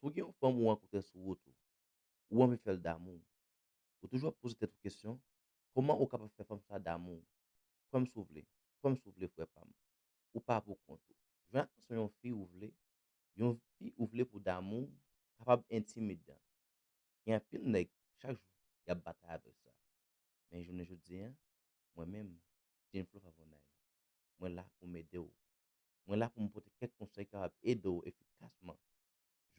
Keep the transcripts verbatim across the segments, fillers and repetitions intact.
Si w gen yon fanm ou rankontre sou wout ou, ou anvi fè l damou w, ou toujou ap poze tèt ou kesyon, kòman ou kapab fè fanm sa damou w? Kwè m si w vle, kwè m si w vle, frè pa m. Ou pa pou kont ou. Jwenn atansyon yon fi ou vle, yon fi ou vle pou damou w, kapab entimidan. Gen anpil nèg, chak jou, y ap batay avèk sa. Men jounen jodi a, mwen menm, Jean Flo Favonay, mwen la pou m ede w. Mwen la pou m pote kèk konsèy ki kapab ede w efikasman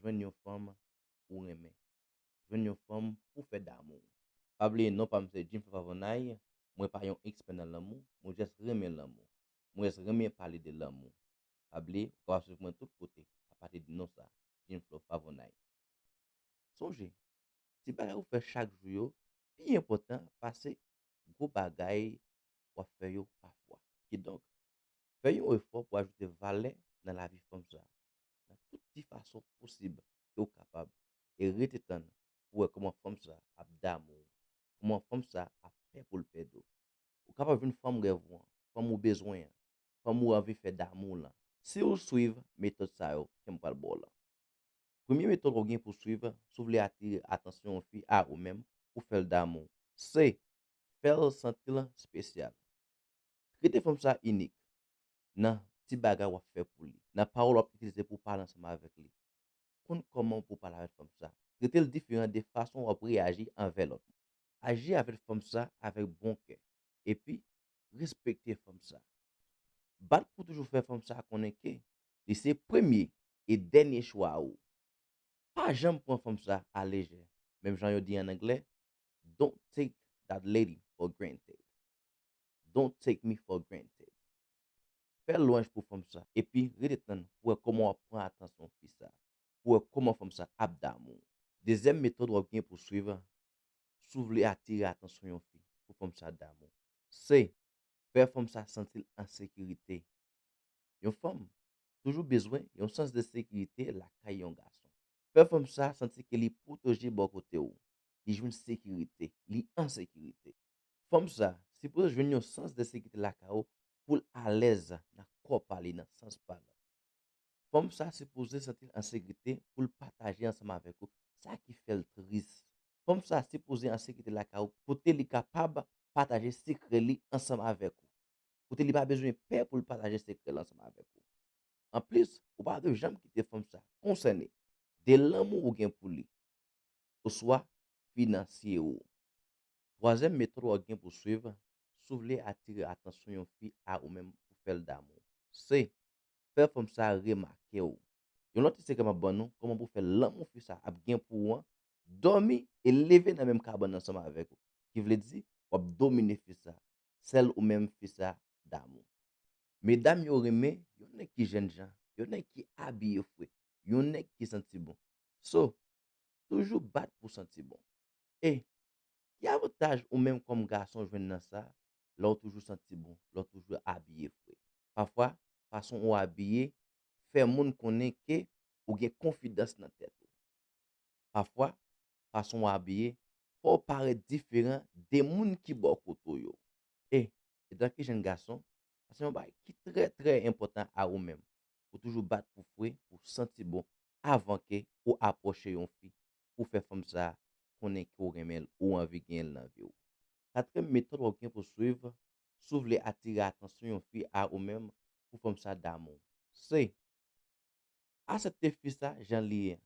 jwenn yon fanm ou renmen. Jwenn yon fanm pou fè damou w. Pa bliye non pa m se Jean Flo Favonay, mwen pa yon ekspè nan lanmou, mwen jis renmen lanmou. Mwen jis renmen pale de lanmou. Pa bliye, ou kapab swiv mwen tout kote apati de non sa, Jean Flo Favonay. Sonje, ti bagay ou fè chak jou yo pi enpòtan pase gwo bagay w ap fè yo pafwa. Kidonk, fè yon efò pou ajoute valè nan lavi fanm sa a, nan tout ti fason posib ke w kapab, e rete tann pou wè kòman fanm sa a ap damou w, kòman fanm sa a ap pè pou l pèdi w. Ou kapab jwenn fanm rèv ou an, fanm ou bezwen an, fanm ou anvi fè damou w lan, si w swiv metòd sa yo ke m pral ba w lan. Premye metòd w ap gen pou swiv, si w vle atire atansyon yon fi a ou menm pou fè l damou w, se fè l santi l espesyal. Trete fanm sa inik nan ti bagay w ap fè pou li, nan pawòl w ap itilize pou w pale ansanm avèk li. Konn kòman pou w pale avèk fanm sa. Trete l diferan de fason w ap reyaji anvè lòt moun. Aji avèk fanm sa avèk bon kè. Epi, respekte fanm sa. Bat pou toujou fè fanm sa konnen ke li se premye e dènye chwa ou. Pa janm pran fanm sa alejè. Menm jan yo di an anglè, don't take that lady for granted. Don't take me for granted. Fè lwanj pou fanm sa, epi rete tann pou wè kòman w ap pran atansyon fi sa, pou wè kòman fanm sa ap damou w. Dezyèm metòd w ap gen pou swiv, si w vle atire atansyon yon fi pou fanm sa damou w, se fè fanm sa santi l an sekirite. Yon fanm toujou bezwen yon sans de sekirite lakay yon gason. Fè fanm sa santi ke li pwoteje bò kote w. Li jwenn sekirite, li an sekirite. Fanm sa sipoze jwenn yon sans de sekirite lakay ou pou l alèz nan kò pa li, nan sans pa l. Fanm sa sipoze santi l an sekirite pou l pataje ansanm avèk ou sa ki fè l tris. Fanm sa sipoze an sekirite lakay ou kote li kapab pataje sekrè li ansanm avèk ou. Kote li pa bezwen pè pou l pataje sekrè l ansanm avèk ou. Anplis, ou pa dwe janm kite fanm sa konsène de lanmou ou gen pou li, oswa finansye ou. Twazyèm metòd w ap gen pou swiv, si w vle atire atansyon yon fi a ou menm pou fè l damou w, se fè fanm sa remake w. Yon lòt ti sekrè m ap ban nou, kòman pou fè lanmou fi sa ap gen pou ou an, dòmi e leve nan menm kabann ansanm avèk ou. Ki vle di, w ap domine fi sa. Sèl ou menm fi sa damou. Medam yo renmen yon nèg ki jènjan, yon nèg ki abiye fre, yon nèg ki santi bon. So, toujou bat pou santi bon. E ki avantaj ou menm kòm gason jwenn nan sa, lè w toujou santi bon, lè w toujou abiye fre? Pafwa, fason ou abiye fè moun konnen ke ou gen konfidans nan tèt ou. Pafwa, fason w abiye fè w parèt diferan de moun ki bò kote w yo. E, etanke jèn gason, sa se yon bagay ki trè, trè enpòtan a ou menm. Ou toujou bat pou fre, pou santi bon, avan ke ou apwoche yon fi, pou fè fanm sa konnen ke w renmen l, ou anvi genyen l nan vi w. Katriyèm metòd w ap gen pou swiv, si w vle atire atansyon yon fi a ou menm, pou fanm sa damou w, se aksepte fi sa jan li ye.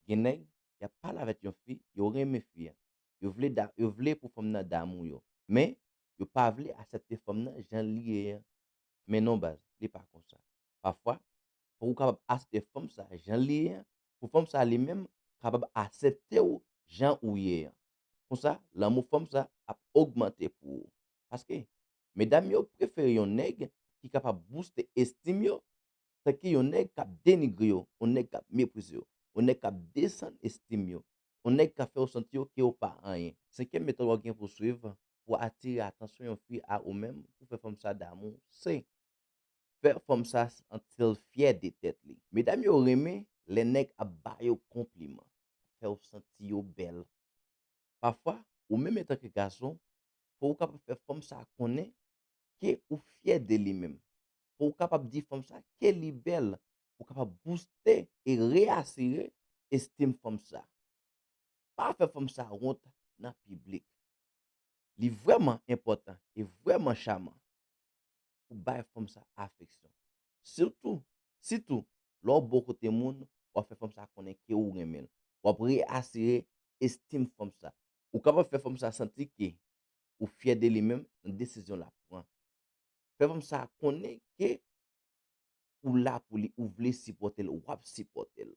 Gen nèg, y ap pale avèk yon fi, yo renmen fi a. Yo vle da, yo vle pou fanm nan damou yo. Men, yo pa vle aksepte fanm nan jan li ye an. Men non baz, li pa konsa. Pafwa, fòk ou kapab aksepte fanm sa jan li ye an, pou fanm sa li menm kapab aksepte w jan ou ye an. Konsa, lanmou fanm sa ap ogmante pou ou. Paske, medam yo prefere yon nèg ki kapab bouste estim yo, tanke yon nèg k ap denigre yo, yon nèg k ap meprize yo, yon nèg k ap desann estim yo, yon nèg k ap fè yo santi yo ke yo pa anyen. Senkyèm metòd w ap gen pou swiv pou atire atansyon yon fi a ou menm, pou fè fanm sa damou w, se fè fanm sa santi l fyè de tèt li. Medam yo renmen lè nèg ap ba yo konpliman, fè yo santi yo bèl. Pafwa, ou menm etanke gason, fò w kapab fè fanm sa konnen ke ou fyè de li menm. Fò w kapab di fanm sa ke li bèl, pou w kapab bouste e reyasire estim fanm sa. Pa fè fanm sa wont nan piblik. Li vrèman enpòtan e vrèman chaman pou bay fanm sa afeksyon. Sitou, sitou, lè w bò kote moun, w ap fè fanm sa konnen ke ou renmen l. W ap reyasire estim fanm sa. Ou kapab fè fanm sa santi ke ou fyè de li menm nan desizyon l ap pran. Fè fanm sa konnen ke ou la pou li, ou vle sipòte l, w ap sipòte l.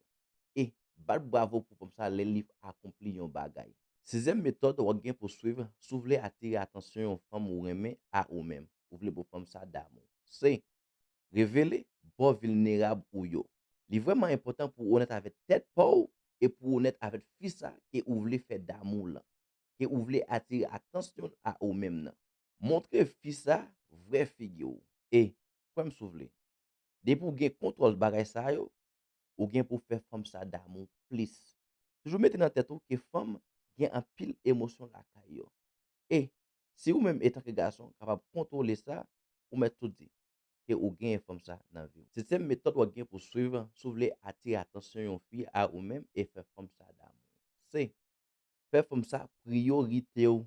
E bat bravo pou fanm sa lè li akonpli yon bagay. Sizyèm metòd w ap gen pou swiv si w vle atire atansyon yon fanm ou renmen a ou menm. Ou vle pou fanm sa damou. Se revele bò vilnerab ou yo. Li vrèman enpòtan pou w onèt avèk tèt pa w e pou w onèt avèk fi sa ke ou vle fè damou lan, ke ou vle atire atansyon l a ou menm nan. Montre fi sa vrè figi w. E, kwè m si w vle, depi w gen kontwòl bagay sa yo, ou gen pou fè fanm sa damou plis. Toujou mete nan tèt ou ke fanm gen anpil emosyon lakay yo. E, si ou menm etanke gason kapab kontwole sa, ou mèt tou di ke ou genyen fanm sa nan vi w. Setyèm metòd w ap gen pou swiv si w vle atire atansyon yon fi a ou menm e fè fanm sa damou. Se fè fanm sa priyorite w.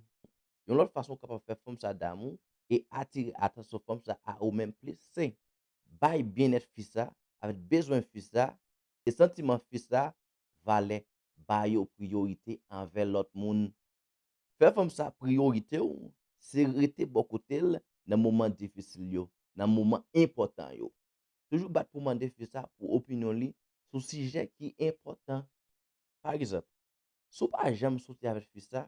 Yon lòt fason w kapab fè fanm sa damou e atire atansyon fanm sa a ou menm plis, se bay byennèt fi sa, avèk bezwen fi sa, e santiman fi sa, valè, ba yo priyorite anvè lòt moun. Fè fanm sa priyorite w, se rete bò kote l nan moman difisil yo, nan moman enpòtan yo. Toujou bat pou mande fi sa pou opinyon li sou sijè ki enpòtan. Pa egzanp, si w pa janm soti avèk fi sa,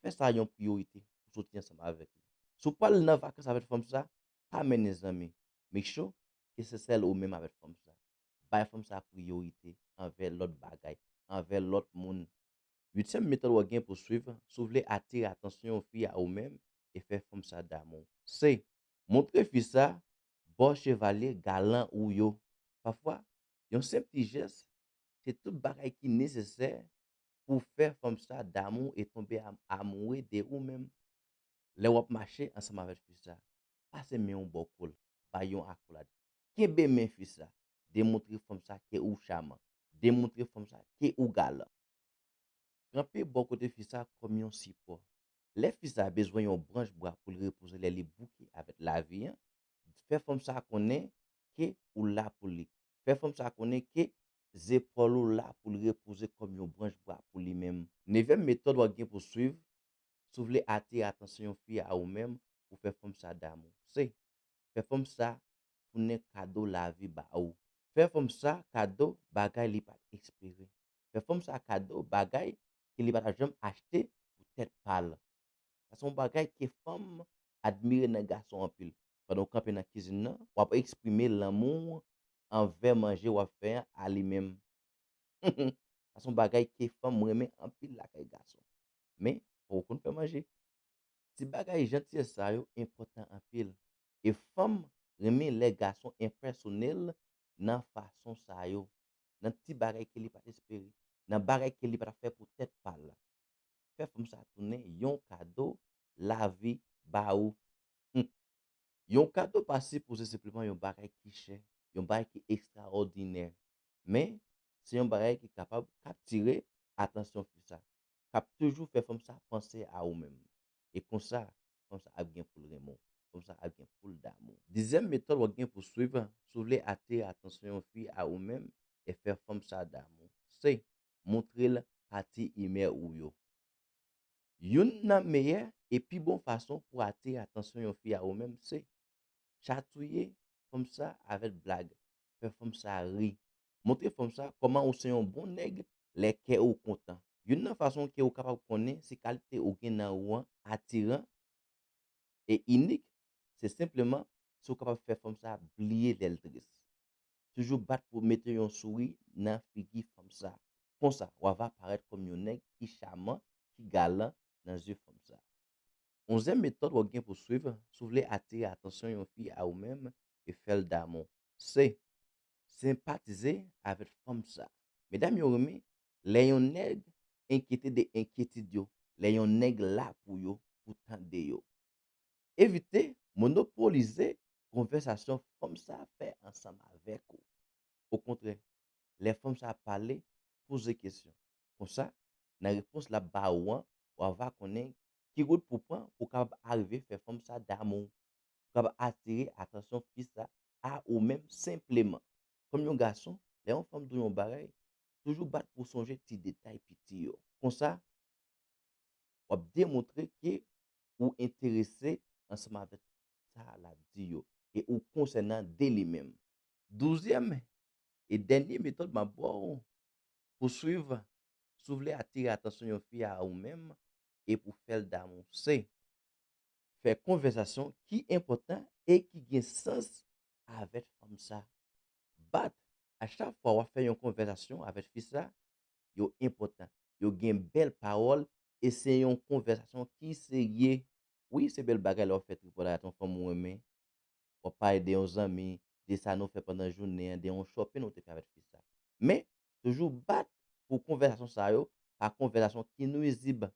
fè sa yon priyorite pou soti ansanm avèk li. Si w pral nan vakans avèk fanm sa, pa mennen zanmi. Make sure ke se sèl ou menm avèk fanm sa. Bay fanm sa priyorite anvè lòt bagay, anvè lòt moun. Uityèm metòd w ap gen pou swiv si w vle atire atansyon yon fi a ou menm e fè fanm sa damou w, se montre fi sa bò chevalye galan ou yo. Pafwa, yon senp ti jès, se tout bagay ki nesesè pou fè fanm sa damou e tonbe am- amoure de ou menm. Lè w ap mache ansanm avèk fi sa, pase men w bò kou l, bay yon akolad. Kenbe men fi sa, demontre fanm sa ke ou chaman, demontre fanm sa ke ou galan. Kanpe bò kote fi sa kòm yon sipò. Lè fi sa bezwen yon branch bwa pou l repoze lè li bouke avèk lavi an, fè fanm sa konnen ke ou la pou li. Fè fanm sa konnen ke zepòl ou la pou l repoze kòm yon branch bwa pou li menm. Nevyèm metòd w ap gen pou swiv si w vle atire atansyon yon fi a ou menm pou fè fanm sa damou w, se fè fanm sa tounen kado lavi ba ou. Fè fanm sa kado bagay li pa t espere. Fè fanm sa kado bagay ke li pa t ap janm achte pou tèt pa l. Sa se yon bagay ke fanm admire nan gason anpil. Pandan w kanpe nan kizin nan, w ap eksprime lanmou w anvè manje w ap fè an a li menm. Sa se yon bagay ke fanm renmen anpil lakay gason. Men, fò w konn fè manje. Ti bagay jantiyès sa yo enpòtan anpil. E fanm renmen lè gason enprèsyone l nan fason sa yo, nan ti bagay ke li pa t espere, nan bagay ke li pa t ap fè pou tèt pa l la. Fè fanm sa tounen yon kado lavi ba ou. Hum. Yon kado pa sipoze senpleman yon bagay ki chè, yon bagay ki ekstraòdinè. Men, se yon bagay ki kapab kaptire atansyon fi sa, k ap toujou fè fanm sa panse a ou menm. E konsa, fanm sa ap gen pou l renmen w, fanm sa ap gen pou l damou w. Dizyèm metòd w ap gen pou swiv si w vle atire atansyon yon fi a ou menm e fè fanm sa damou w, se montre l pati imè ou yo. Youn nan meyè e pi bon fason pou atire atansyon yon fi a ou menm se chatouye fanm sa avèk blag, fè fanm sa ri. Montre fanm sa kòman ou se yon bon nèg lè kè ou kontan. Youn nan fason ke ou kapab konnen si kalite ou gen nan ou an atiran e inik, se senpleman si w kapab fè fanm sa bliye lè l tris. Toujou bat pou mete yon souri nan figi fanm sa. Konsa, w ava parèt kòm yon nèg ki chaman, ki galan nan zye fanm sa. Onzyèm metòd w ap gen pou swiv si w vle atire atansyon yon fi a ou menm e fè l damou w, se senpatize avèk fanm sa. Medam yo renmen lè yon nèg enkyete de enkyetid yo, lè yon nèg la pou yo, pou tande yo. Evite monopolize konvèsasyon fanm sa fè ansanm avèk ou. Okontrè, lè fanm sa ap pale, poze kesyon. Konsa, nan repons l ap ba ou an, w a va konnen ki wout pou pran pou w kapab arive fè fanm sa damou w, pou w kapab atire atansyon fi sa a ou menm senpleman. Kòm yon gason, lè yon fanm di w yon bagay, toujou bat pou w sonje ti detay piti yo. Konsa, w ap demontre ke ou enterese ansanm avèk sa l ap di yo e ou konsènan de li menm. Douzyèm e dènye metòd m ap ba w pou swiv si w vle atire atansyon yon fi a ou menm e pou fè l damou w se fè konvèsasyon ki enpòtan e ki gen sans avèk fanm sa. Bat, a chak fwa w ap fè yon konvèsasyon avèk fi sa, yo enpòtan. Yo gen bèl pawòl e se yon konvèsasyon ki serye. Wi, se bèl bagay lè w ap fè tripòt avèk yon fanm ou renmen. W ap pale de yon zanmi, de sa nou fè pandan jounen an, de yon shopping ou te fè avèk fi sa. Men, toujou bat pou konvèsasyon sa yo pa konvèsasyon ki nwizib,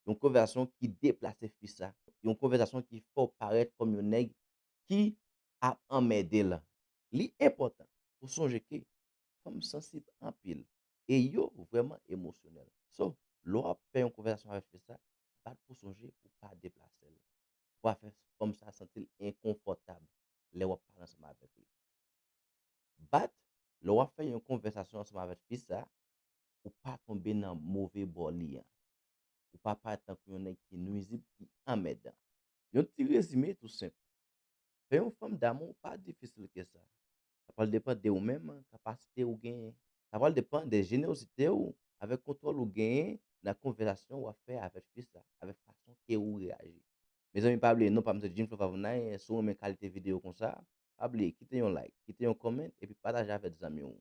yon konvèsasyon ki deplase fi sa, yon konvèsasyon ki fè w parèt kòm yon nèg ki ap anmède l. Li enpòtan pou sonje ke fanm sansib anpil e yo vrèman emosyonèl. So, lè w ap fè yon konvèsasyon avèk fi sa, bat pou sonje pou pa deplase l. Pou pa fè fanm sa santi l enkonfòtab lè w ap pale ansanm avèk li. Bat, lè w ap fè yon konvèsasyon ansanm avèk fi sa, ou pa tonbe nan move bò li an. Ou pa parèt tankou yon nèg ki nwizib, ki anmèdan. Yon ti rezime tou senp. Fè yon fanm damou pa difisil ke sa. Sa pral depann de ou menm, kapasite ou genyen. Sa pral depann de jenerozite ou avèk kontwòl ou genyen nan konvèsasyon w ap fè avèk fi sa, avèk fason ke ou reyaji. Mezanmi, pa bliye non pa m se Jean Florent Vavonay. Si w renmen kalite videyo konsa, pa bliye kite yon like, kite yon comment epi pataje avèk zanmi w.